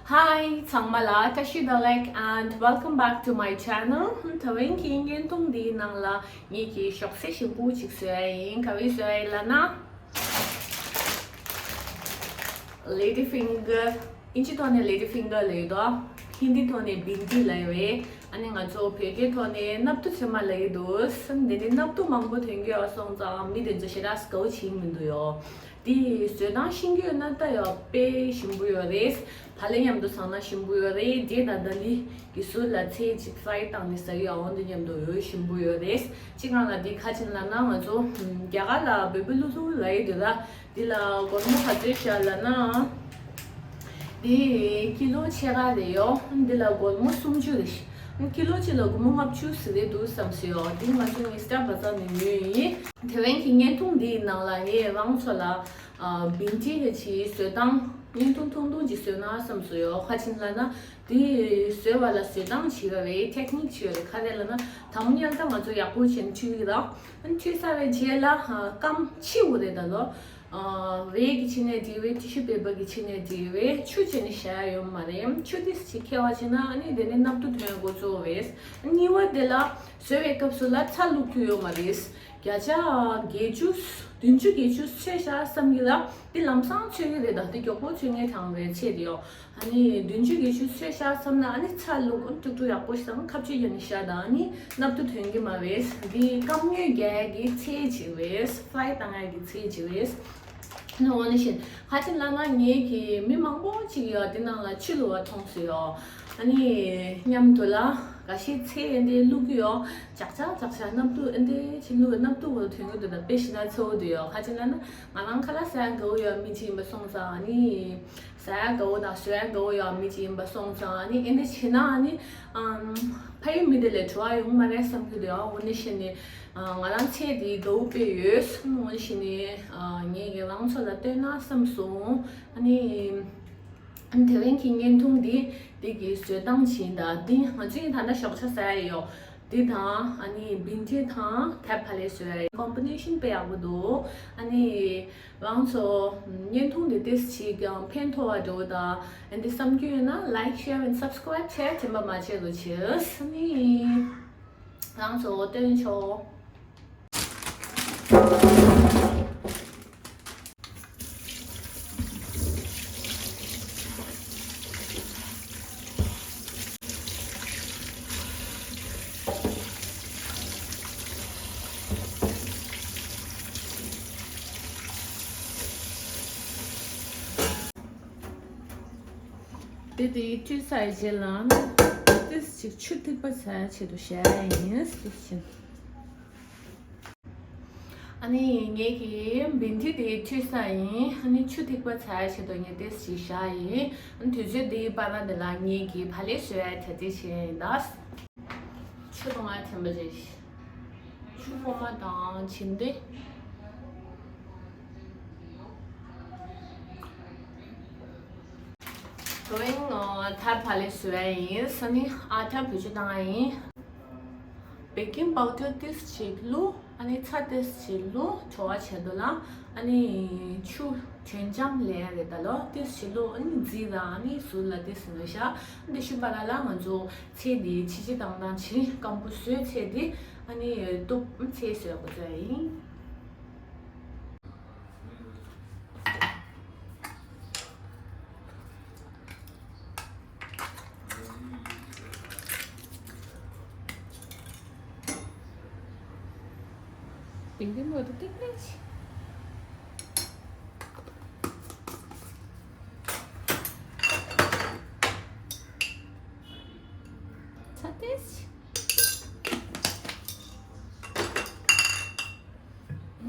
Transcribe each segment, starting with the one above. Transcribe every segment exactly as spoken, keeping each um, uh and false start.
Hi ཚང་མ་ལ་བཀྲ་ཤིས་བདེ་ལེགས། And welcome back to my channel. ད་བན་གྱི་བརྙན་ཐུང་འདིའི་ནང་ལ་ངེད་ཀྱིས་ཞོགས་ཟས་ཞིམ་པོ་ཅིག་བཟོ་ཡ་ཡིན། ག་བའི་བཟོ་ཡ་ཡིན་ལབ་ན། Lady finger. ཨིན་ཇི་ཐོག་ནས་lady finger ལབ་ཡོད་དོ། ཧིན་དི་ཐོག་ནས་བིན་ཏི་ལབ་ཡོད་རེད། ཨ་ནི་ང་ཚོ་བོད་སྐད་ཐོག་ནས་སྣབས་ཏོ་ཚོད་མ་ལབ་ཡོད་འདུག་འདི་ནི་སྣབས་ཏོ་མང་པོ་ཐོན་གྱི་ཡོད་སོང་ཙང་མི་དེ་ཚོ་ཞེ་དྲག་དགའ་བོ་བྱེད་ཀྱི་མི་འདུག་ཡོ། དེ་བཟོ་སྟངས་ཤེས་ཀྱི་ཡོད་ན་ད་ཡོ་དཔེ་ཞིམ་པོ་ཡོད་རེད། བག་ལེབ་མཉམ་དུ་བཟས་ན་ཞིམ་པོ་ཡོད་རེད། འབྲས་དང་ལྡ་ལི་གི་ཟུར་ལ་ཚལ་ཅིག་fry བཏང་ནས་ཟ་གི་ཡོ། འོ་འདི་མཉམ་དུ་ཡོ་ཞིམ་པོ་ཡོད་རེད། ཅི་གང་ལ་འདི་ཁ་ཆེན་ལབ་ན་ང་ཚོ་རྒྱ་གར་ལ་བོད་པའི་ལུག་ཐུག་ལབ་ཡོད་དེ་ལ། འདི་ལ་སྒོར་མོ་ག་ཚོད་བཞག་ལབ་ན། འདི་ཀི་ལོ་ཕྱེད་ཀ་རེད་ཡོ། འདི་ལ་སྒོར་མོ་སུམ་ཅུ་རེད། ཀི་ལོ་གཅིག་ལ་སྒོར་མོ་ལྔ་བཅུ་ཟེར་རེད་འདུག་བསམ་སོང་ཡོ། འདི་ང་ཚོ་ངའི་སྟབས་བ་ཙམ་ནས་ཉོས་ཡིན། དེ་བན་གྱི་བརྙན་ཐུང་འདིའི་ནང་ལ་ངས་རང་ཚོ་ལ་ཨ་བིན་ཏི་ཧེ་ཆི་བཟོ་སྟངས་བརྙན་ཐུང་ཐུང་ཐུང་ཅིག་བཟོས་ན་བསམ་སོང་ཡོ། ཁ་ཆེན་ལབ་ན་འདི་བཟོས་པ་ལ་བཟོ་སྟངས་བྱེད་པ་རེད། ཊེག་ནིག་བྱེད་པ་རེད། ག་རེ་ལབ་ན་དང་པོ་ཉལ་ཐ་ང་ཚོ་ཡག་པོ་བྱས་ནས་འཁྲུད་ཀྱི་ར། འཁྲུད་ཚར་བའི་རྗེས་ལ་སྐམ་ཕྱིས་འོ་རེད་ད་ལོ། རས་ཀྱི་ཕྱི་ནས་འབྲི་བའི་ཏི་ཤུ་པེ་པར་གྱི་ཕྱི་ནས་འབྲི་བའི་ཆུ་བྱས་ནས་བཞག་ཡ་ཡོད་མ་རེད། ཆུ་ཏིས་ཅིག་ཁྱེར་བ་བྱས་ན་ཨ་ནི་དེ་ནས་སྣབས་ཏོ་ཐོན་འགོ་ཚུགས་རེད། གཉིས་པ་དེ་ལ་བཟོ་བའི་སྐབས་སུ་ལ་ཚྭ་བླུགས་རྒྱུ་ཡོད་མ་རེད། བརྒྱ་ཆ་བརྒྱད་ཅུ་བདུན་ཅུ་བརྒྱད་ཅུ་ཚོད་བཞག་བསམ་གྱི་ལ་དེ་ལམ་སང་ཚོད་ཀྱི་རེད། ད་དེ་མགྱོགས་པོ་ཚོད་ངེས་དྲང་རེད་ཆེད་དེ་ཡོ། ཨ་ནི་བདུན་ཅུ་བརྒྱད་ཅུ་ཚོད་བཞག་བསམ་ན་ཨ་ནི་ཚྭ་བླུགས་དཀྲུག་དཀྲུག་ཡག་པོ་ཞིག་དང་ཁ་གཅོད་ཡོད་ནི་ཤ་དང་ཨ་ནི་སྣབས་ཏོ་ཐོན་གྱི་མ་རེད། འདི་སྐམ་དངོས་རྒྱག་ཡག་གི་ཚད་ཅིག་རེད། ཕ་རའི་བཏང་ཡག་གི་ཚད་ཅིག་རེད། ཨ་ནི་འོ་ནི་བཞིན་ཁ་ཆེན་ལབ་ན་ངེད་ཀྱི་མི་མང་པོ་ཅིག་ཡོད་དེ་ནང་ལ་ཆུ་བླུགས་པ་མཐོང་སོང་ཡོ། ཨ་ནི་མཉམ་དུ་ལ་འགའ་ཤས་ཚལ་འདི་བླུགས་ཀྱི་ཡོ། ཅག་ཅག་ཅག་ཅག་སྣབས་ཏོ་འདི་ཕྱིན་ལུགས་སྣབས་ཏོ་བོ་ཐོན་གྱི་འདུག་ད་དཔེ་ཞེ་དྲག་ཚ་བོ་འདུག་ཡོ། ཁ་ཆེན་ལབ་ན་ང་རང་ཁ་ལག་ཟ་ཡག་དགའ་བོ་ཡོད་མི་ཅིག་ཡིན་པ་སོང་ཙང་ཨ་ནི། ཟ་ཡག་དགའ་བོ་དང་བཟོ་ཡག་དགའ་བོ་ཡོད་མི་ཅིག་ཡིན་པ་སོང་ཙང་ཨ་ནི་ཨེ་འདྲ་བྱས་ན་ཨ་ནི་ཕ་ཡུལ་མི་དེ་ལས་བྲོ་བ་ཡོང་མ་རེད་བསམ་གྱི་འདུག་ཡོ། འོ་ནི་བྱས་ནས་ང་རང་ཚལ་འདི་དགའ་བོ་དཔེ་ཡོད། འོ་ནི་བྱས་ནས་ངས་ཀྱི་རང་ཚོ་ལ་སྟོན་ན་བསམ་སོང་། ཨ་ནི། དེ་རིང་གི་བརྙན་ཐུང་འདི་འདི་གི་བཟོ་སྟངས་བྱིན་དང་འདི་ང་ཚོས་ད་ལྟ་ཞོགས་ཇ་ཟ་ཡ་ཡོད། འདི་དང་ཨ་ནི་བིན་ཏི་དང་ཐབ་ཕ་ལེ་བཟོ་ཡ་ཡོད། ཀོམ་པི་ནེ་ཤན་དཔེ་ཡག་པོ་འདུག་ཨ་ནི་རང་ཚོ་བརྙན་ཐུང་འདི་ཏིས་ཅིག་ཀྱང་ཕན་ཐོགས་པ་འགྲོ་དང་ཨ་འདི་བསམ་རྒྱུ་ཡོད་ན་like, share and subscribe བྱས་དྲན་པ་མ་བརྗེད་རོགས་བྱེད། ཨ་ནི་རང་ཚོ་སྟོན་ཆོག་དེ་དེའི་བཀྲུས་ཚར་རྗེས་ལ་ཏིས་ཅིག་ཆུ་ཐིགས་པ་ཟ་ཆེད་དུ་བཞག་ཡ་ཡིན། ཏིས་ཅིག་ཨ་ནི་ངེད་ཀྱི་བིན་ཏི་དེ་བཀྲུས་ཚར་ཡིན། ཨ་ནི་ཆུ་ཐིགས་པ་ཟ་ཆེད་དུ་ངས་ཏིས་ཅིག་བཞག་ཡིན། ཨ་ནི་དུས་ཚོད་འདིའི་བར་ན་དེ་ལ་ངེད་ཀྱི་བག་ལེབ་བཟོ་ཡ་གྲ་སྒྲིག་བྱས་ཡིན་ད། ཆུ་དང་ང་ཐེམ་པ་རེད། ཆུ་ཕོ་མ་དང་བྱིན་ཏེ། དོ་ཡིན་ཐར་བག་ལེབ་བཟོ་ཡ་ཡིན། ས་ནི་ཨ་ཐར་བེད་སྤྱོད་བཏང་ཡ་ཡིན། བེ་ཀིང་པའུ་ཌར་ཏིས་ཅིག་བླུགས། ཨ་ནི་ཚྭ་ཏིས་ཅིག་བླུགས། བྲོ་བ་བྱེད་དུ་ལ། ཨ་ནི་ཆུ་གྲོན་ཆམ་ལས་རེད་ད་ལོ། ཏིས་ཅིག་བླུགས། ཨ་ནི་རྫི་ར་ཨ་ནི་ཟུར་ལ་ཏིས་ནི་ཤ། འདི་ཤུ་པ་ལ་ལ་ང་ཚོ་ཚེ་འདི་ཕྱི་ཕྱི་དང་དང་ཕྱི་སྐམ་པོ་བཟོས་ཚེ་འདི་ཨ་ནི་སྟོབས་ཚེ་བཟོས་དགོས་ཚོད་ཡིན། ཏིང་ཏིང་མོ་ཏིང་ཏིང་། ཚ་ཏེས།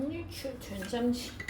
ནི་ཆུ་དྲོན་ཙམ་ཅིག་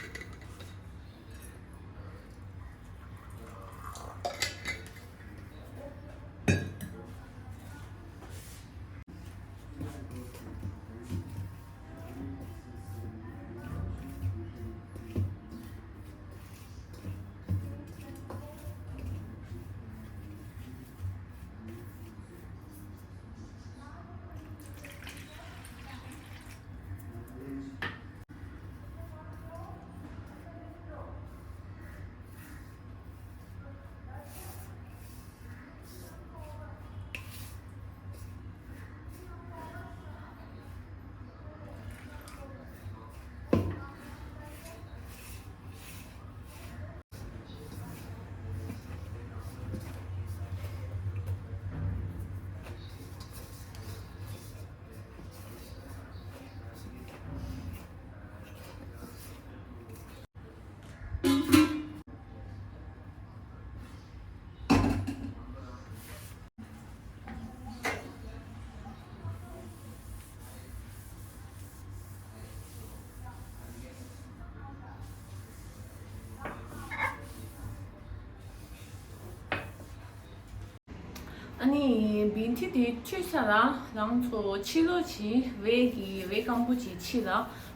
ཨ་ནི་བིན་ཊི་དེ་བཅུས་ཚར་ལ་རང་ཚོ་ཕྱི་ལོགས་ཀྱི་རས་ཀྱི་རས་སྐམ་པོ་ཅིག་ཕྱིས་ལ་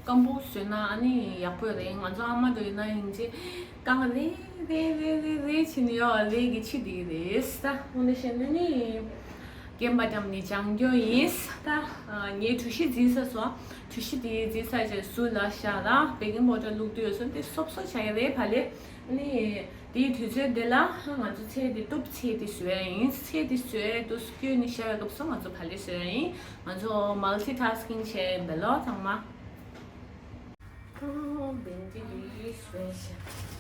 སྐམ་པོ་བཟོས་ན་ཨ་ནི་ཡག་པོ་རེད། ང་ཚོ་ཨ་མ་དེ་ཡིན་ན་ཡིན་གཅིག་རྐང་རེ་རེ་རེ་རེ་རེ་བྱས་ནས་ཡོད་རས་ཀྱི་ཕྱིས་དེ་རེད། ད་འོ་འདི་བྱས་ནས་ནི་རྒན་པ་འགྲམ་ནས་སྦྱང་རྒྱུ་ཡིན། ད་ངས་གྲོ་ཞིབ་བརྫིས་ཚར་སོང་། གྲོ་ཞིབ་དེ་བརྫིས་ཚར་རྗེས་ཟུར་ལ་བཞག་ལ་བེ་ཀིང་པའུ་ཌར་བླུགས་དུས་ཡོད་སོང་། དེ་སོབ་སོབ་བྱ་ཡ་རེད་ཕ་ལེ། ཨ་ནི། དེའི་དུས་ཚོད་འདི་ལ་ང་ཚོ་ཚལ་དེ་གཏུབ། ཚལ་དེ་བཟོ་ཡ་ཡིན། ཚལ་དེ་བཟོས་དུས་སྐྱོན་ནས་བཞག་པའི་སྐབས་སུ་ང་ཚོ་ཕ་ལེ་བཟོ་ཡ་ཡིན། ང་ཚོ་མལ་ཊི་ཊཱ་སི་ཀིང་བྱས་ཡིན་པ་ལོ་ཚང་མ། ཨོ་བིན་ཊི་དེ་བཟོས་ཤག་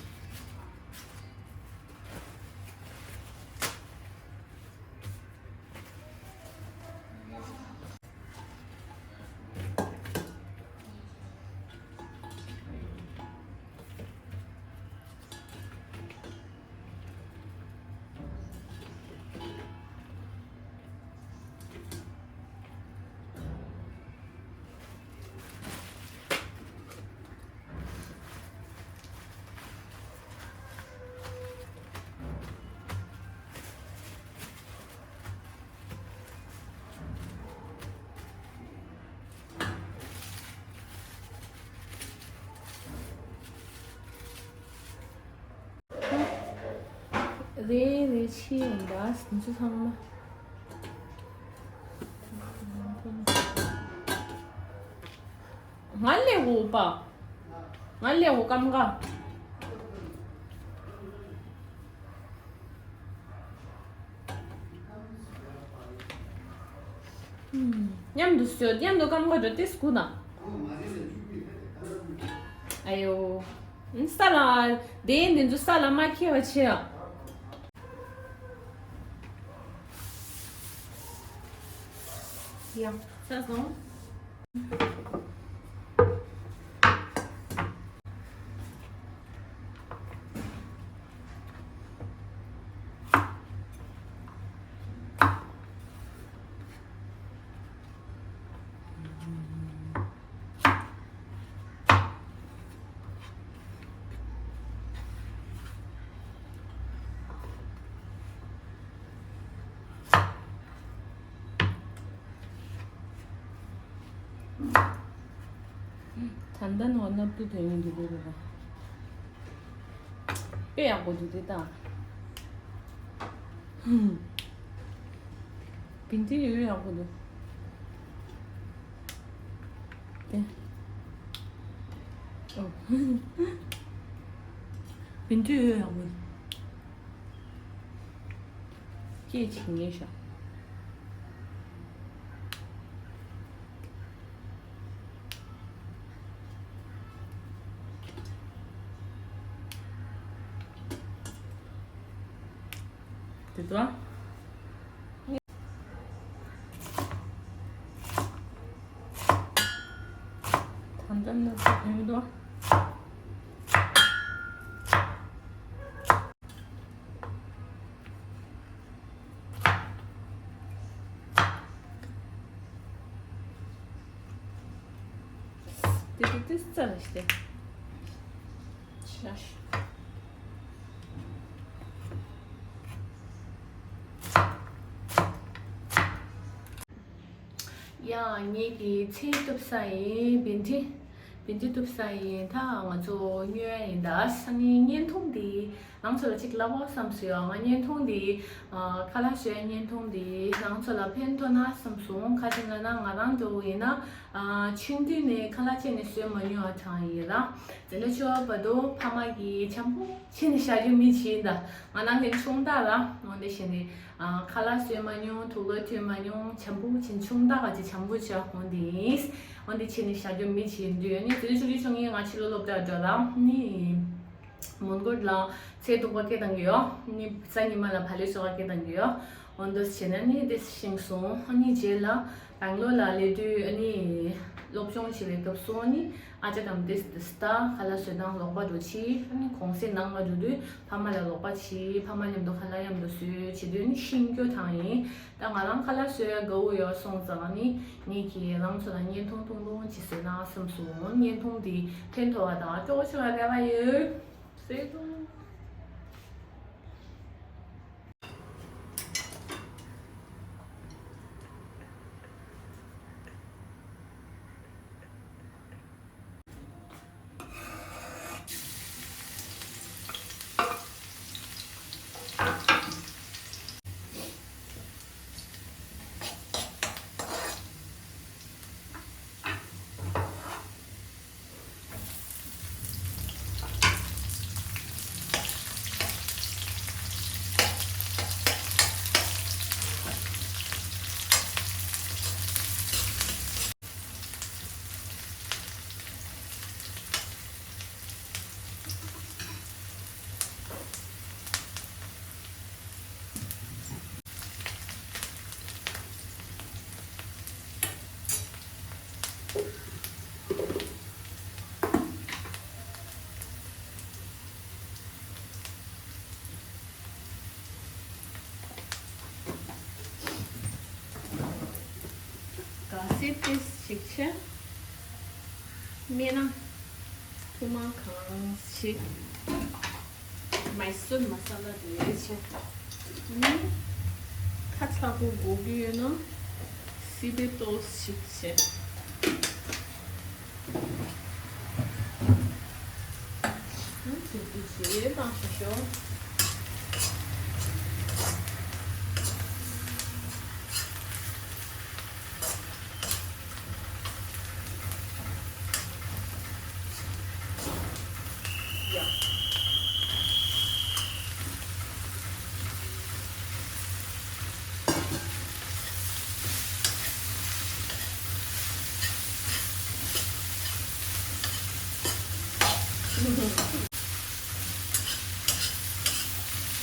རེ་རེ་ཕྱིས་ཡིན་ད་དེ་ཚོ་ཚང་མ། ང་ལས་འོ་པ། ང་ལས་འོ་སྐམ་ག་མཉམ་དུ་བཟོས། མཉམ་དུ་སྐམ་ག་འགྲོ་ཏེ་སྐུ་ན། ཨ་ཡོ། ས་ལ། དེ་འདི་ཚོ་ས་ལ་མ་ཁྱེར་བ་ཆེ། ཡ། ཚར་སོང་། ད་ལྟ་ནང་སྣབས་དུ་དོན་ཡོད་འདུག་གོ་རེད་པ། དཔེ་ཡག་པོ་འདུག་དེ་ད། བིན་ཊི་ཡོད་ཡག་པོ་འདུག་དེ། ཨོ། བིན་ཊི་ཡོད་ཡག་པོ་འདུག་སྐད་ཅིག་ཉེ་ཤ། དེ་ཚོ། ད་ལྟ་ན་ཚ་ཡོད་དོ། དེ་དེ་དེ་རྩ་ལ་ཞིག་དེ། ཤ་ཤ། ཡ། ངེད་ཀྱི་ཚལ་གཏུབ་ས་ཡིན། བིན་ཊི། བིན་ཊི་གཏུབ་ས་ཡིན། ད་ང་ཚོ་ཉོ་ཡ་ཡིན། ད་ས་ནི་བརྙན་ཐུང་འདི་རང་ཚོ་ལ་གཅིག་ལབ་པ་བསམ་སོང་ཡ། ང་བརྙན་ཐུང་འདི་ཨ་ཁ་ལག་བཟོ་ཡ་བརྙན་ཐུང་འདི་རང་ཚོ་ལ་ཕན་ཐོགས་ན་བསམ་སོང་། ག་ཅི་ལབ་ན་ང་རང་འདྲ་བོ་ཡིན་ན་ཨ་ཆུང་དུས་ནས་ཁ་ལག་ཅིག་ནས་བཟོས་མ་མྱོང་བ་ཅིག་ཡིན་ལ། དེ་འདྲ་བྱས་པ་དུས་ཕ་མ་གིས་འཇམ་པོ་བྱས་ནས་བཞག་རྒྱུ་མི་ཅིག་ཡིན། ད་ང་རང་གི་ཆུང་བདག་ལ་འོ་འདི་བྱས་ནས། ཨ། ཁ་ལག་བཟོས་མ་མྱོང་། དུག་ལོག་ཐུག་མ་མྱོང་། འཇམ་པོ་བྱས་ཆུང་བདག་ག་ཅིག་འཇམ་པོ་བྱས་འོ་འདི་ཡིན། འོ་འདི་བྱས་ནས་བཞག་རྒྱུ་མི་ཅིག་ཡིན་དུས་ནི་དེ་ཚོ་ཆུང་ཆུང་ངས་ང་ཕྱི་ལོགས་སློབ་གྲྭར་འགྲོ་ལ་ནི། མོན་གྷོ་ལ་ཚལ་སྡུག་པ་སྐྱེལ་བཏང་གི་ཡོད། ནི་གཟའ་ཉི་མ་ལ་བག་ལེབ་བཟོ་ག་སྐྱེལ་བཏང་གི་ཡོད། འོ་འདི་བྱས་ནས་ནི་དེ་ཤེས་སོང་། ཨ་ནི་རྗེས་ལ་སྦེང་ལོར་ལ་སླེབས་དུས་ཨ་ནི་སློབ་སྦྱོང་བྱེད་པའི་སྐབས་སུ་ནི་ཨ་ཅག་དང་དེ་དེ་ད་ཁ་ལག་བཟོ་སྟངས་ལོག་པ་འགྲོ་ཆེ། ཨ་ནི་གུང་སེང་ནང་ང་འགྲོ་དུས་ཕ་མ་ལ་ལོག་པ་བྱེད། ཕ་མ་མཉམ་དུ་ཁ་ལག་མཉམ་དུ་བཟོས་བྱེད་དུས་ནི་ཤེས་རྒྱུ་དང་ཡིན། ད་ང་རང་ཁ་ལག་བཟོ་ཡ་དགའ་བོ་ཡོད་སོང་ཙང་ནི་ངེད་ཀྱིས་རང་ཚོ་ལ་བརྙན་ཐུང་ཐུང་ཐུང་ཅིག་བཟོས་ན་བསམ་སོང་། བརྙན་ཐུང་འདི་ཕན་ཐོགས་པ་དང་སྤྲོ་པོ་བྱུང་བ་རེ་བ་ཡོད། བཟོས་ཐུང་། ག་སེ་ཏེས་ཞིག་ཆེ། སྨན་ན་ཐུ་མ་གང་ཞིག་མའི་སུར་མ་ས་ལ་དེ་ཆེ། ནི་ཁ་ཚ་པོ་དགོས་ཀྱི་ཡོད་ན་སི་པེ་ཏོ་ཞིག་ཆེ།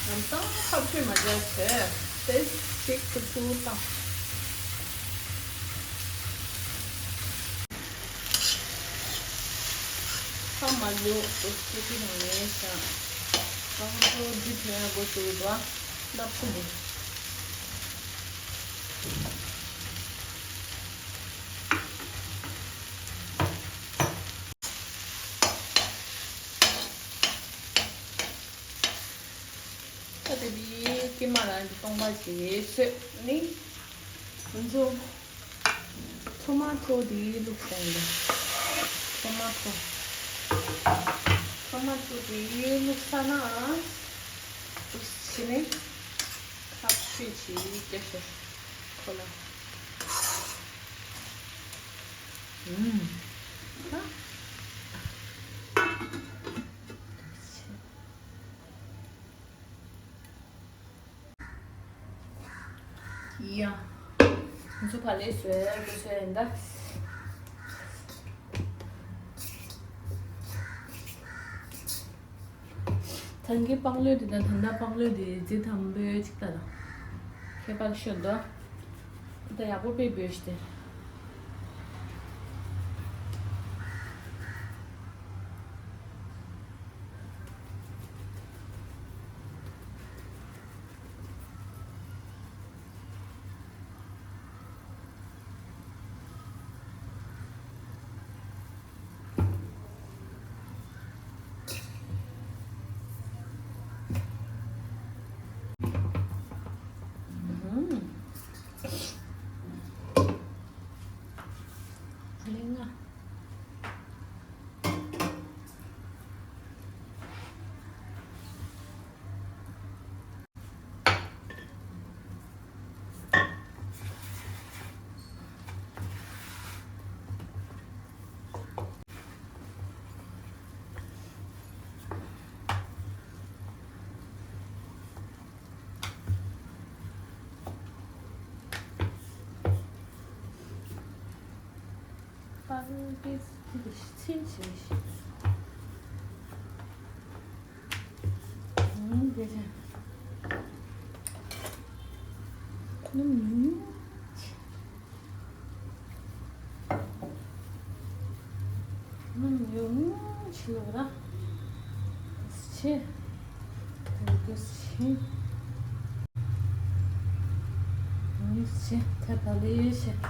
ལམ་སང་ཐབས་ཇུས་མ་བྱས་བྱས་ཏེ་ཞིག་ཏུ་ཏུ་བཏང་། ས་མ་ལུག་ཏུ་སྐྱེ་གི་མ་ངེས་ཤ། གང་ཚོ་འདི་ཐོན་ཡ་དགོས་ཏུ་བ་ལབ་ཁུ་འདུག་ད་དེ་དེའི་ཀྱེ་མ་རང་གི་སྟོང་པ་ཞིག་སོད་ནི། ང་ཚོ་ཐོ་མ་ཐོ་དེའི་བླུགས་ས་ཡིན། ཐོ་མ་ཐོ། ཐོ་མ་ཐོ་དེའི་བླུགས་ས་ན། བྱས་ནས་ཁ་ཆུ་ཅིག་སྐྱ་ཤོག་ཁོ་ལ། ཨུམ། ད། ཡ། ང་ཚོ་ག་ལེ་བཟོས་དགོས་བཟོས་ཡིན་ད། ད་གིན་པག་ལོས་དེ་དང་ད་ལྟ་པག་ལོས་དེ་རྫི་དམ་པོའི་ཅིག་ལྟ་དང་། ཁྱད་པར་ཤོད་དོ། ད་ཡག་པོ་དཔེ་འབོད་ཤི་སྟེ། པག་ལོས་ཚིལ་ཆེ་ཆེ། ཨང་། དེ་རེད། ནམ་ཉུང་ཉུང་ཆེ། ནམ་ཉུང་ཉུང་ཆེ་ལོ་ར། ཆེ། དེ་ཆེ། ཡིན་ཞེས་དེ་ད་ལས་ཞེས།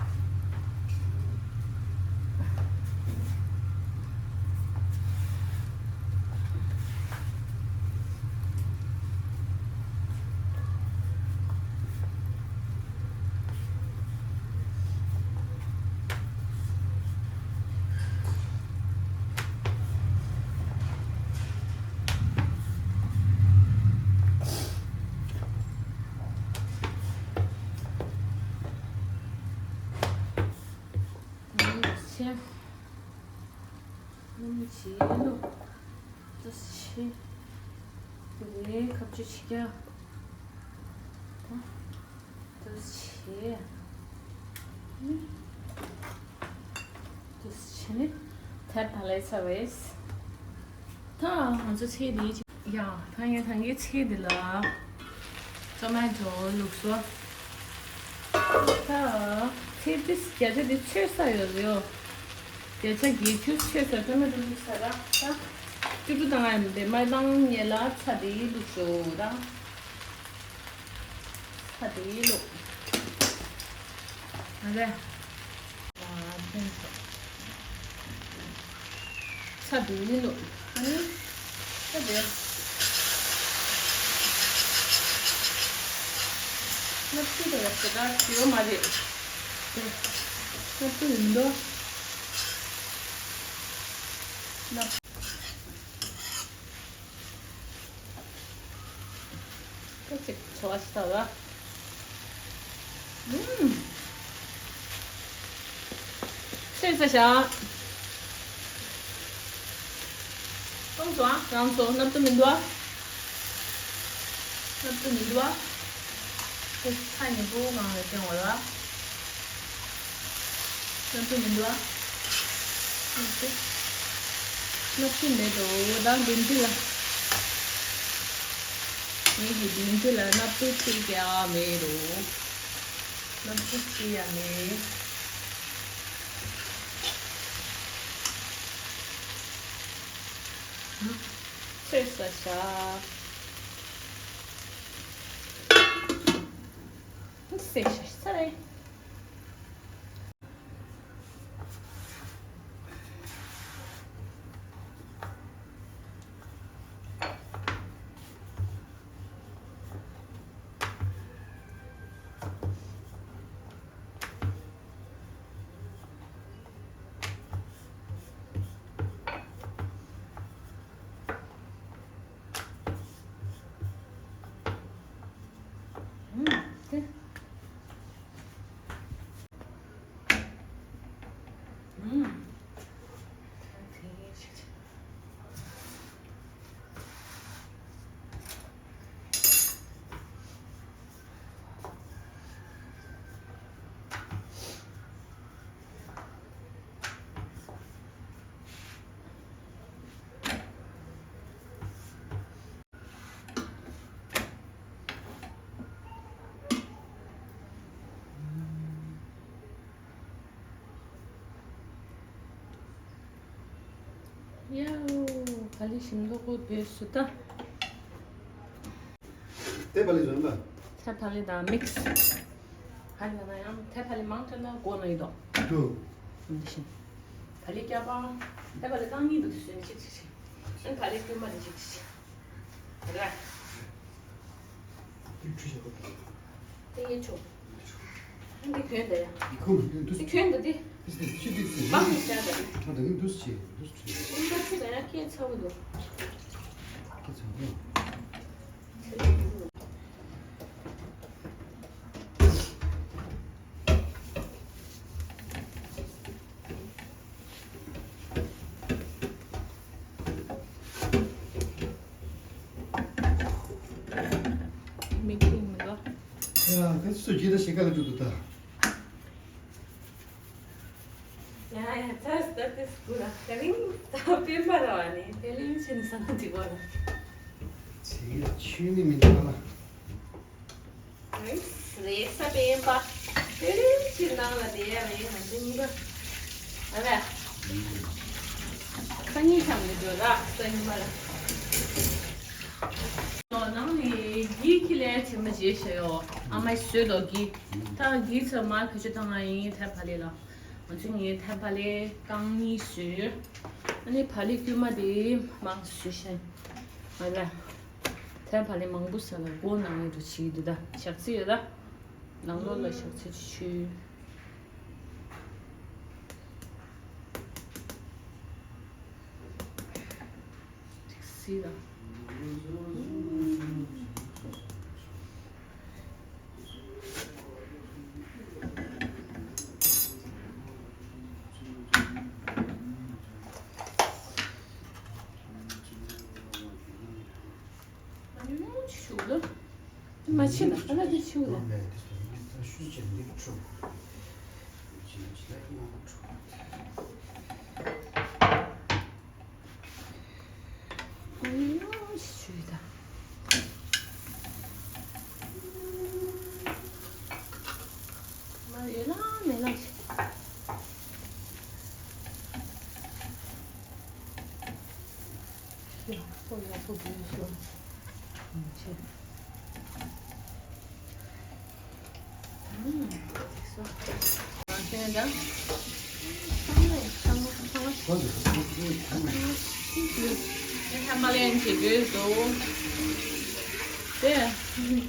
ད་ནི་ཆེ། ནམ་ཆེ་ལོ། ཏུ་ཆེ། དེ་ནས་ཁ་ཆུ་ཆེ་ཀྱང་། ད། ཏུ་ཆེ། ནི། ཏུ་ཆེ་ནི། ཐར་ཐ་ལེ་ཚ་བེས། ད་ང་ཚོ་ཚེ་འདིའི་ཡ། ད་ངས་ད་ངའི་ཚེ་འདི་ལ། ཊོ་མེ་ཊོ་བླུགས་སོ། ད་ཚིལ་ཏིས་བརྒྱ་ཆ་འདི་ཆོད་ས་ཡོད་རེད་ཡོ། བརྒྱ་ཆ་བརྒྱད་ཅུ་ཆོད་ས། ཊོ་མེ་ཊོ་བླུགས་ས་ར། ད་ཅུ་ཅུ་བཏང་ཡ་མི་འདུག་མ་བཏང་ཉེ་ལ་ཚྭ་འདི་བླུགས་སོ་ད། ཚྭ་འདི་བླུགས། ཨ་རེ། ཚྭ་འདི་བླུགས། ཨ་ནི་ཚྭ་འདི། སྣབས་ཀྱི་དེ་ལ་ཞེ་དྲག་ཞུ་ཡོད་མ་རེད། སྣབས་ཀྱི་མི་འདུག་ད་ཅིག་ཚོ་བ་ཞིག་ད་ལ། ཨུམ། ཚོས་ས་ཞག་སོང་སོང་ཨ། རང་ཚོ་སྣབས་ཏོ་མི་འདུག་ཨ། སྣབས་ཏོ་མི་འདུག་ཨ། ཁོ་ཚ་ཉེ་པོ་ངང་ལ་སྐྱོང་བ་ལ། སྣབས་ཏོ་མི་འདུག་ཨ། སྣབས་ཏོ། སྣབས་ཏོ་མེད་དོ་ད་མདུན་དེ་ལ། ངེད་ཀྱི་མདུན་དེ་ལ་སྣབས་ཏོ་ཅིག་ཀྱང་མེད་དོ། སྣབས་ཏོ་ཅིག་ཡང་མེད། ཚོས་ས་ཞག་སེ་ཤ་ས་རེད། ཡའོ། ཕ་ལི་ཞིམ་མདོག་པོ་བཟོས་སུ་ད། དེ་ཕ་ལི་བཟོས་ན། ཐེ་ཕ་ལི་དང་མིག་སི། ཕ་ལི་ན་ཡང་ཐེ་ཕ་ལི་མང་དྲགས་ན་མགོ་ན་ཡི་དོག་དུ། འདི་བཞིན། ཕ་ལི་སྐྱ་པ། ཐེ་ཕ་ལི་རྐང་གཉིས་འདུག་སུན་ཅིག་ཅིག་ཅིག་ཨན་ཕ་ལི་དཀྱུས་མ་འདི་ཅིག་ཅིག་ཅིག་ར། དེ་ཡན་ཆོག་འདི་གྱོན་ད་ཡ། འདི་གྱོན་ད་འདི། འདི་གྱོན་ད་འདི། འདི་ཤི་འདི་ཟེར། སྤང་ནས་བཞག་ད་འདི། ང་ད་ནི་འདུས་བྱས་འདུས་བྱས། འདི་ད་ཅི་ད་ཡ་སྐད་ཚ་བོ་འདུག་སྐད་ཚ་བོ། མིག་ཏིང་མི་འདུག་ཡ། ཁ་ཆུ་ཚོད་བརྒྱད་དང་ཕྱེད་ཀ་ལ་འགྲོ་འདུག་ད། ཡ་ཡ། ད་ད་དེ་སྐུ་ར་དེ་རིང་ད་དཔེ་འབར་བ་ནི་དེ་ལིན་ཆེན་ས་ན་འདི་བ་ལ། ཚེ་ཡ་ཆུ་ནི་མི་འདུག་ལ། རེས་ས་པེན་པ། དེ་རིང་ཕྱིར་ནང་ལ་བསྡད་ཡ་རེད་ང་ཚོ་གཉིས་ཀ། ཨ་ལས། སང་ཉིན་ཆང་མི་འགྲོ་ར་སང་ཉིན་མ་ལ། ནང་ནས་གི་ཁི་ལས་ཆེ་མ་བྱེད་ཤ་ཡོ། ཨ་མའི་བཟོས་དོ་གི། ད་གི་ཚ་མ་ཁ་ཆུ་ཐང་ང་ཡིན་ཐེ་ཕ་ལེ་ལ། ང་ཚོ་ངའི་ཐེ་ཕ་ལེ་རྐང་གཉིས་བཟོས། ཨ་ནི་ཕ་ལེ་དཀྱུས་མ་དེ་མང་བཟོས་ཤ། ཨ་ལས། ཐལ་བ་ལས་མང་པོ་ཟ་ལ་མགོ་ནང་ཡོད་འགྲོ་བྱེད་འདུག་ད་ཞག་ཚི་ཡོད་ད། ནང་ལོགས་ལ་ཞག་ཚི་ཆུ། ཅིག་སི་ལ། མ་ཕྱིན་ན་ཨ་ལ་དེ་ཕྱིན་ན། ཨ་ཡོ་ཞུས་ད། ཁོ་བུད་སོང་། ཆེ། ཨུམ། སོ། ཨ་ཁྱོད་ད། ཚང་མ་ཚང་མ་ཚང་མ། ཁོ་ཚོ་ཁོ་ཚོ་ཚང་མ། ཁྱེད་ཚང་མ་ལན་བྱེད་དགོས་འདུག་དེ། ཁྱེད་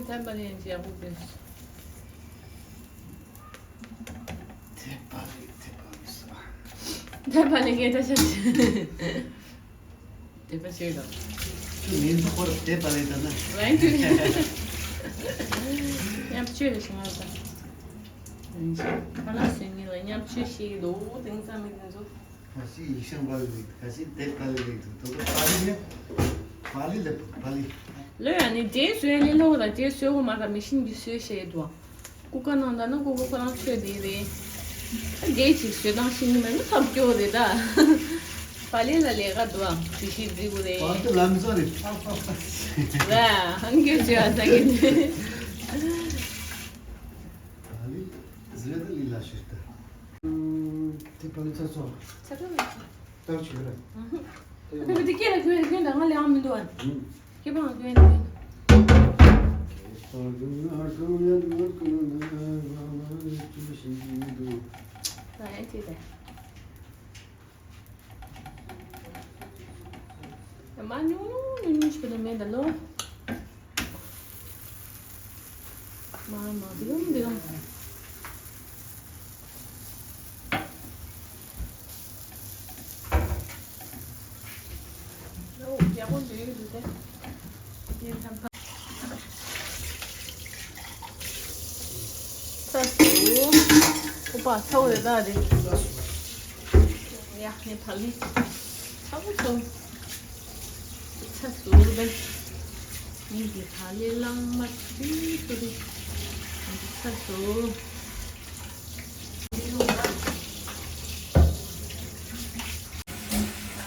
ཚང་མ་ལན་བྱེད་དགོས་འདུག་དེ་པ་ལི་དེ་པ་ལི་ས། དེ་པ་ལི་གེ་ད་ཤ་ཤ། དེ་པ་ཤོད་དང་། ཁྱོད་མིང་ཚོ་ཁོ་ར་དེ་པ་ལི་ད་ན། ལན་དུ། མཉམ་སྤྱོད་རེ་བྱུང་བ་དང་། ཁ་ལག་བཟོས་ཉིན་ལ་མཉམ་སྤྱོད་ཤིག་འདུག་དེང་སང་མི་དེ་ཚོ། ཁ་ཤས་ཡིག་ཤང་པ་ལི་རེད། ཁ་ཤས་དེ་པ་ལི་རེད་འདུག་དོ་དོ་པ་ལི་ནི། པ་ལི་ལབ་པ་ལི། ལོས་ཡ་ནི་དེ་བཟོས་ལེ་ལོ་ལ་དེ་བཟོས་གོ་མ་ད་མི་ཤིན་གྱི་བཟོས་བཤད་འདུག་ཀུ་ཀ་ནང་ད་ན་ཀུ་ཀུ་ཁོ་རང་ཚོས་དེ་རེད། ད་དེ་ཅིག་བཟོས་སྟངས་ཤེས་ནི་མེད་ན་ཐབས་སྐྱོ་རེད་ད། པ་ལི་ལ་ལས་ཀ་འདུག་ཨ། དེ་ཤིག་བརྩི་དགོས་རེད། པ་ཏི་ལམ་བཟོ་རེད། ཕ་ཕ་ཕ། ར་ཧང་གྱོད་བྱས་པ་ས་གི་འདི། པ་ལི་ཟེར་ད་ལི་ལ་ཤོད་ད། དེ་པ་ལི་ཚ་ཚོ། ཚ་ཚོ་མེད། ལྟར་ཆོས་ར། ཨ་ཁུ་དེ་སྐད་ལ་ཁྱོད་ཁྱོད་ད་ང་ལས་ཨང་མི་འདུག་ཨ། ཨུམ། སྐད་པ་ང་ཁྱོད་ཡིན། ད་ཡང་ཅི་ད། མ་ཉུང་ཉུང་ཉུང་ཉུང་ཞིག་ལ་མེད་ད་ལོ། མ་མ་དེ་རུང་དེ་རུང་། ཨོ་ཡག་པོ་འདུག་འདུག་སྟེ། ཡིན་ཐམ་ཐམ། ཚ་སུ། ཨོ་པ་ཚ་བོ་རེད་ད་རེད། ཡ་ངས་བག་ལེབ་ཚ་པོ་ཚ་པོ། ཚ་སུ་རེད། ངས་འདི་བག་ལེབ་བླངས་མ་ཚུད་ཚུད་རེད། ཚ་སུ།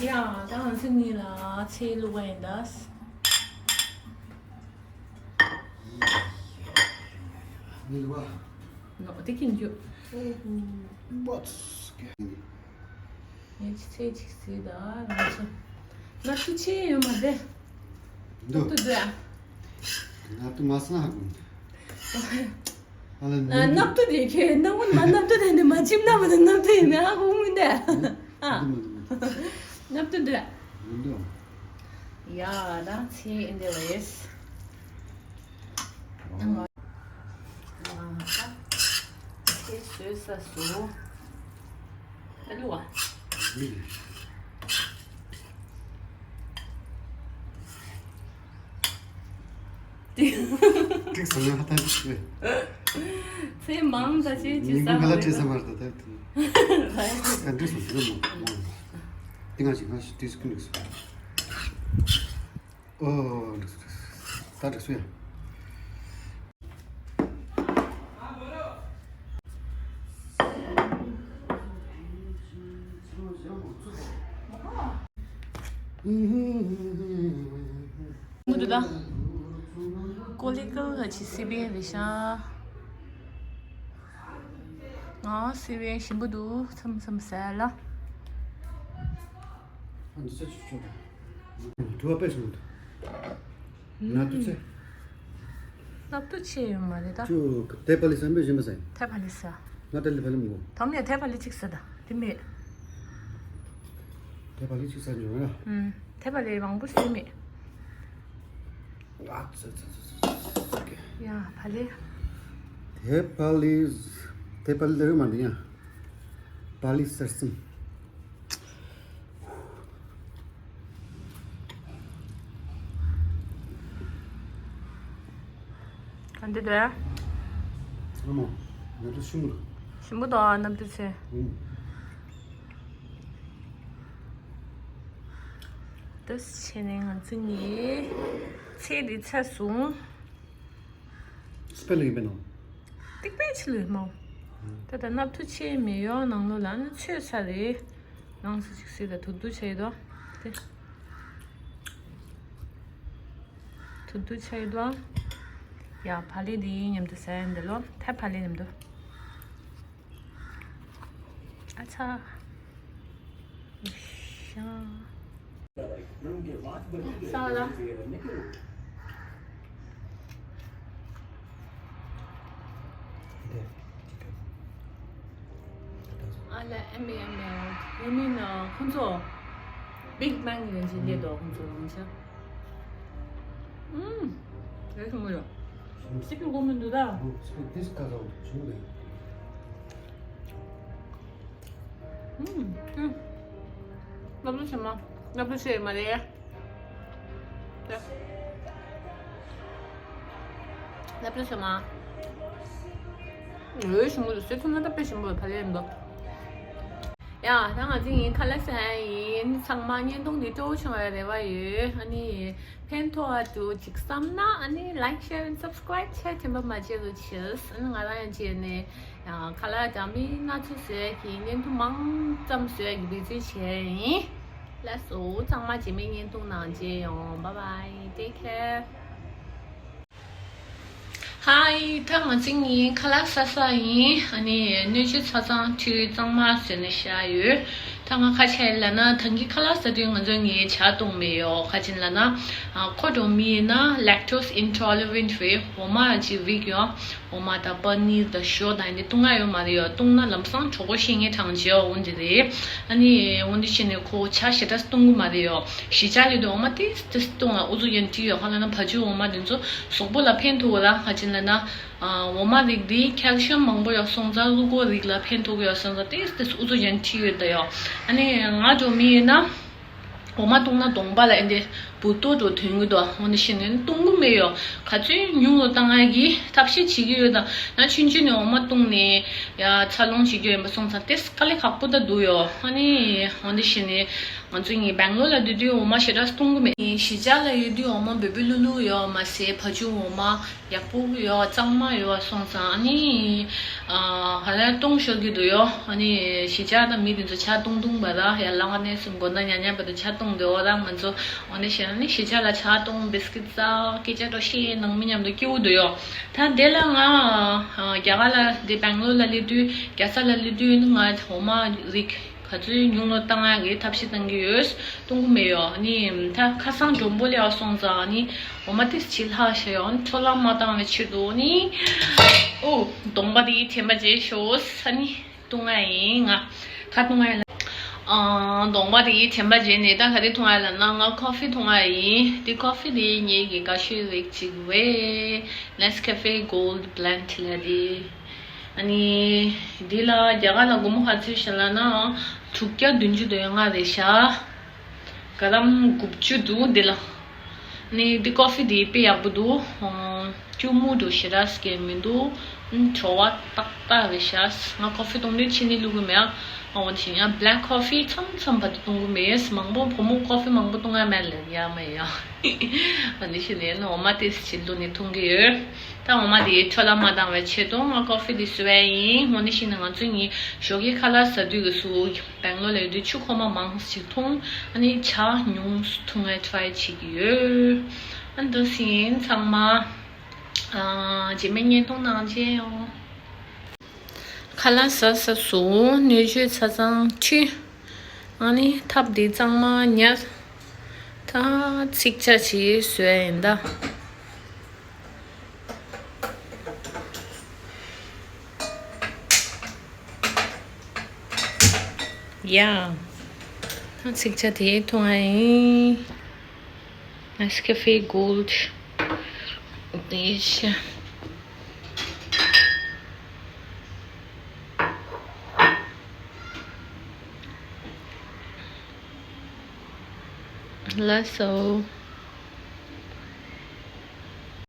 ཡ་ད་ང་ཚོ་གཉིས་ལ་ཚལ་བླུགས་པ་ཡིན་ད། ནོ་དེ་ཀིན་ཇུ། ངས་ཅི་ཚེ་ཅིག་ཟིག་ད་རང་ཚོ། ནག་ཏུ་ཆེ་ཡོད་མ་རེད། འདུག་ནག་ཏུ་འདུག་ཨ། ནག་ཏུ་མ་སང་ཧ་གོ། ཨ་ལ་ནག་ཏུ་དེ་ཁྱོད་ནག་མོ་མ་ནག་ཏུ་དེ་ནི་མ་ཅིམ་ན་མ་ནག་ཏུ་ཡིན་ན་ཧ་གོ་མི་འདུག་ཨ། ནག་ཏུ་འདུག་ཡ་ད་ཚེ་ཨིན་དེ་རེད། ཨ་ད་ཚེ་བཟོས་ས་སུ། ཨ་ལུ་བ། ཏིག་སང་ཧ་ཐང་ཏིག་ཚེ་མང་ད་ཅི་ཅི་ཉིན་གུང་ག་ལ་བྲེལ་ས་མ་རེད་ད་ད། ད་འགྲིག་སོང་ཟེར་མོ། ཏི་ང་ཞིག་ང་ཞིག་ཏིག་སུ་ཀུན་འགྲིག་སོང་། ཨོ་འགྲིག་སོང་འགྲིག་སོང་། ད་འགྲིག་སོང་ཡ། མུ་དུ་ད། ཀོ་ལི་ཀལ་ག་ཆི་སི་བེ་རེ་ཤ། ང་སི་བེ་ཞིམ་པོ་འདུག་མཚམས་མཚམས་ཟ་ལ། ཨ་འདི་ཚོ་ཆུ་ཆུ་འདུག་དྲི་བ་དཔེ་ཞིམ་པོ་འདུག་ནག་ཏུ་ཆེ། ནག་ཏུ་ཆེ་ཡོད་མ་རེད་ད། ཁྱོད་ཐའི་པ་ལི་ཟ་མེད་གཞན་པ་ཟ་ཡིན། ཐའི་པ་ལི་ཟ། ང་ཐའི་པ་ལི་ཟ་མི་དགོས། དམ་ཡ་ཐའི་པ་ལི་གཅིག་ཟ་ད། དེ་མེད། ཐའི་པ་ལི་གཅིག་ཟ་འཇོག་ཡ། ཨུམ། ཐའི་པ་ལི་མང་པོ་ཟ་མེད། ཨ་ཙི་ཙི་ཙི་ཙི་ཙི། ཡ་པ་ལི། ཐའི་པ་ལི། ཐའི་པ་ལི་ལ་ཡོད་མ་འདི་ཡ། པ་ལི་གསར་རྩོམ། ག་འདི་འདྲ། ཨ་མ། ང་ཚོ་ཤི་མུ་ར། ཤི་མུ་དང་རྣམ་ཐར་ཚེ། ཨུམ། དེ་བྱས་ནས་ང་ཚོ་ནི་ཚེ་འདི་ཚར་སོང་། སྤེ་ལ་ཡིན་པས་ནོ། ཏིག་པའི་ཕྱི་ལུས་མོ། ད་ལྟ་སྣབས་ཐུ་ཆེ་མེ་ཡོ་ནང་ལོ་ལ་ནི་ཆོས་ས་རེད། ནང་སུ་ཅིག་སྲིད་ད་དུ་དུ་ཆེ་དོ། དེ། དུ་དུ་ཆེ་དོ། ཡ་ཕ་ལེ་དེ་མཉམ་དུ་ཟ་ཡ་འདི་ལོ་ཐ་ཕ་ལེ་མཉམ་དུ། ཨ་ཚ། ཤ། ས་ལ། ཨ་ལ་ཨེམ་བི་ཨེམ་བི་ཡོད་མིན་ན་ཁོང་ཚོ་Big Bang ཡོད་ཅིག་སླེབས་འདུག་ཁོང་ཚོ་རང་ཆ། ཨུམ། རེད་མོ་ཡོད། སི་པིང་གོ་མི་འདུག་ད། This ཀ་ཟ་འོ་ཆུང་རེད། ཨུམ། ཨུམ། སློབ་གྲྭ་ཆེན་མོ། སློབ་གྲྭ་ཆེ་མ་རེད། ལབ་ལ་ཤོ་མ། འོས་ཞིམ་པོ་འདུག་སེ་ཐུང་ན་ད་དཔེ་ཞིམ་པོ་ཕ་ལེ་ཡིན་པ། ཡ། ད་ང་ཚོ་ཡིན་ཁ་ལག་ཟ་ཡིན། ཚང་མ་བརྙན་ཐུང་འདི་སྤྲོ་བོ་བྱུང་བའི་རེ་བ་ཡོད། ཨ་ནི་ཕན་ཐོགས་ཨ་འདུག་ཅིག་བསམ་ན་ཨ་ནི་like share and subscribe བྱས་དྲན་པ་མ་བརྗེད་རོགས་བྱེད། ཨ་ནི་ང་རང་ཡང་བྱས་ནས་ཡང་ཁ་ལག་འདྲ་མིན་སྣ་ཚོགས་བཟོ་ཡ་གི་བརྙན་ཐུང་མང་ཙམ་བཟོ་ཡ་གི་འབད་བརྩོན་བྱས་ཡིན། ལགས་སོ། ཚང་མ་རྗེས་མའི་བརྙན་ཐུང་ནང་མཇལ་ཡོང་། Bye bye, take care. Hi, ད་ང་ཚོ་གཉིས་ཁ་ལག་ཟ་ས་ཡིན། ཨ་ནི་སྣོད་བཅུད་ཆ་ཚང་འཐུས་གཙང་མ་བཟོས་ནས་བཞག་ཡོད། ད་ང་ཁ་ཆེ་ལབ་ན་ད་གིན་ཁ་ལག་ཟ་དུས་ང་ཚོ་གཉིས་ཇ་བཏུང་མེད་ཡོད། ག་ཅིན་ལབ་ན་ཨ་ཁོ་འགྲོ་མི་ཡིན་ན་lactose intolerant རེད། འོ་མ་ཅིག་རིགས་ཡོད། འོ་མ་དང་པ་ནིར་དང་ཞོ་དང་འདི་བཏུང་ཡ་ཡོད་མ་རེད་ཡོད། བཏུང་ན་ལམ་སང་གྲོད་ཁོག་བཤལ་མཁན་གྲང་རྗེ་འོ་འདི་རེད། ཨ་ནི་འོ་འདི་བྱས་ནས་ཁོ་ཇ་ཞེ་དྲག་བཏུང་གི་མ་རེད་ཡོད། ཞི་ཇ་ལས་དུས་འོ་མ་ཏིས་ཏིས་བཏུང་ལ་ཨུ་ཚུགས་ཡན་ཏི་ཡོད། ཧ་ལ་ན་བ་ཕྱུགས་འོ་མ་འདི་ཚོ་གཟུགས་པོ་ལ་ཕན་ཐོགས་ལ། ཧ་ཅིན་ལ་ན་འོ་མ་རིགས་འདི་calcium མང་པོ་ཡོད་སོང་ཙང་གློ་ཁོག་རིགས་ལ་ཕན་ཐོགས་ཡོད་སོང་ཙང་ཏིས་ཏིས་ཨུ་ཚུགས་ཡན་ཏི་ཡོད་ད་ཡོད། ཨ་ནི་ང་འགྲོ་མི་ཡིན་ན། འོ་མ་བཏུང་ན་གདོང་པ་ལ་ཨེ་འདི་འབུ་ཏོ་འགྲོ་དོན་གི་དོ། འོ་ནི་ཤི་ནི་བཏུང་གི་མེད་ཡོ། ག་ཚོད་ཉུང་རུ་བཏང་ཡ་གི་ཐབས་ཤེས་བྱེད་ཀྱི་ཡོད་ད། ན་ཆུང་ཆུང་ནས་འོ་མ་བཏུང་ནས་ཡ་འཚར་ལོངས་བྱེད་ཀྱི་ཡོད་པ་སོང་ཙང་ཏེ་དཀའ་ལས་ཁག་པོ་ད་འདུག་ཡོ། ཨ་ནི་འོ་འདི་ཤི་ནི་ང་ཚོ་གཉིས་སྦེང་ལོར་ལ་སྡོད་དུས་འོ་མ་ཞེ་དྲག་བཏུང་གི་མེད། གཞིས་ཆགས་ལ་ཡོད་དུས་འོ་མ་འབོལ་པོ་ལུ་ལུ་ཡོ་མ་ཟད་བ་ཕྱུགས་འོ་མ། ཡག་པོ་ཡོད་གཙང་མ་ཡོད་སོང་ཙང་ཨ་ནི། ཧ་ལས་གཏོང་ཤོར་གི་འདུག་ཡོ། ཨ་ནི་གཞིས་ཆགས་དང་མི་དེ་ཚོ་ཇ་བཏུང་བཏུང་བ་ར་ཡར་ལངས་ནས་སུ་མགོ་ན་ཉག་ཉག་བར་དུ་ཇ་བཏུང་འདུག་འོ་ར་ང་ཚོ་འོ་ནས་བཤད་ན་ནི་གཞིས་ཆགས་ལ་ཇ་བཏུང་བིས་ཀིད་ཟ་སྐད་ཆ་འགྲོ་ཤེས་ནང་མི་མཉམ་དུ་སྐྱིད་པོ་འདུག་ཡོ། ད་དེ་ལ་ང་རྒྱ་གར་ལ་དེ་སྦེང་ལོར་ལ་སླེབས་དུས་རྒྱལ་ས་ལ་སླེབས་དུས་ནི་ང་འོ་མ་རིགས། ག་ཚོད་ཉུང་ལོ་བཏང་ཡག་གི་ཐབས་ཤེས་བཏང་གི་ཡོད། གཏོང་གི་མེད་ཡོ། ཨ་ནི་ད་ཁ་སང་མགྲོན་པོ་སླེབས་སོང་ཙང་ཨ་ནི་འོ་མ་ཏིས་ཅི་ལྷག་ཤ་ཡོ། ཨ་ནི་འཕྲོ་བརླག་མ་བཏང་བའི་ཆེད་དུ་ཨ་ནི། ཨོ། གདོང་པ་དེ་དྲན་པ་བརྗེད་ཤོག་ཨ་ནི་བཏུང་ཡ་ཡིན་ང་། ཁ་བཏུང་ཡ་ལ། ཨང་། གདོང་པ་དེ་དྲན་པ་བརྗེད་ནས་ད་ག་རེ་འཐུང་ཡ་ལབ་ན་ང་ཀོ་ཧྥི་འཐུང་ཡ་ཡིན། དེ་ཀོ་ཧྥི་དེ་ངེད་ཀྱི་དགའ་ཤོས་རིགས་གཅིག་རེད། Nescafe Gold Blend ལབ་དེ། ཨ་ནི། འདི་ལ་རྒྱ་གར་ལ་སྒོར་མོ་ག་ཚོད་ཤི་ལབ་ན། དྲུག་བརྒྱ་བདུན་ཅུ་དོན་ལྔ་རེད་ཤག་ག་རམ་དགུ་བཅུ་འདུག་འདི་ལ། ཨ་ནི་འདི་ཀོ་ཧྥི་འདི་དཔེ་ཡག་པོ་འདུག་སྐྱུར་མོ་འདྲ་ཞེ་དྲག་སྐྱེ་མི་འདུག་བྲོ་བ་ཏག་ཏག་རེད་ཤག་ང་ཀོ་ཧྥི་བཏུང་དུས་ཕྱི་ནས་བླུག་གི་མེད། ཨ་འོ་ནི་ཡང་black coffee མཚམས་མཚམས་བར་དུ་བཏུང་གི་མེད། མང་པོ་བུ་མོ་ཀོ་ཧྥི་མང་པོ་བཏུང་ཡ་མེད་ལབ་ཡ་མེད་ཡ། ཨ་ནི་ཕྱི་ནས་འོ་མ་ཏིས་ཅི་བླུགས་ནས་འཐུང་གི་ཡོད། ད་འོ་མ་དེ་འཕྲོ་བརླག་མ་བཏང་བའི་ཆེད་དུ་ང་ཀོ་ཧྥི་དེ་བཟོས་པ་ཡིན། འོ་ནི་ཕྱི་ནས་ང་ཚོ་གཉིས་ཞོགས་ཀས་ཁ་ལག་ཟ་དུས་ཀྱི་སུ་སྦེང་ལོར་ལ་ཡོད་དུས་ཆུ་ཁོལ་མ་མང་ཞིག་འཐུང་། ཨ་ནི་ཇ་ཉུང་སུ་འཐུང་བའི་try བྱེད་ཀྱི་ཡོད། ཨ་འདི་ཟིན་ཚང་མ། ཨ་རྗེས་མའི་བརྙན་ཐུང་ནང་མཇལ་ཡོང་། ཁ་ལག་ཟ་ས་སུ་སྣོད་བཅུད་ཆ་ཚང་འཐུས། ཨ་ནི་ཐབ་འདི་གཙང་མ་ཉར། ད་ཚིག་ཇ་ཅིག་བཟོས་ཡིན་ད། ཡ། ད་ཚིག་ཇ་དེ་འཐུང་ཡ་ཡིན། Nescafe Gold དེ་ཤ། ལགས་སོ།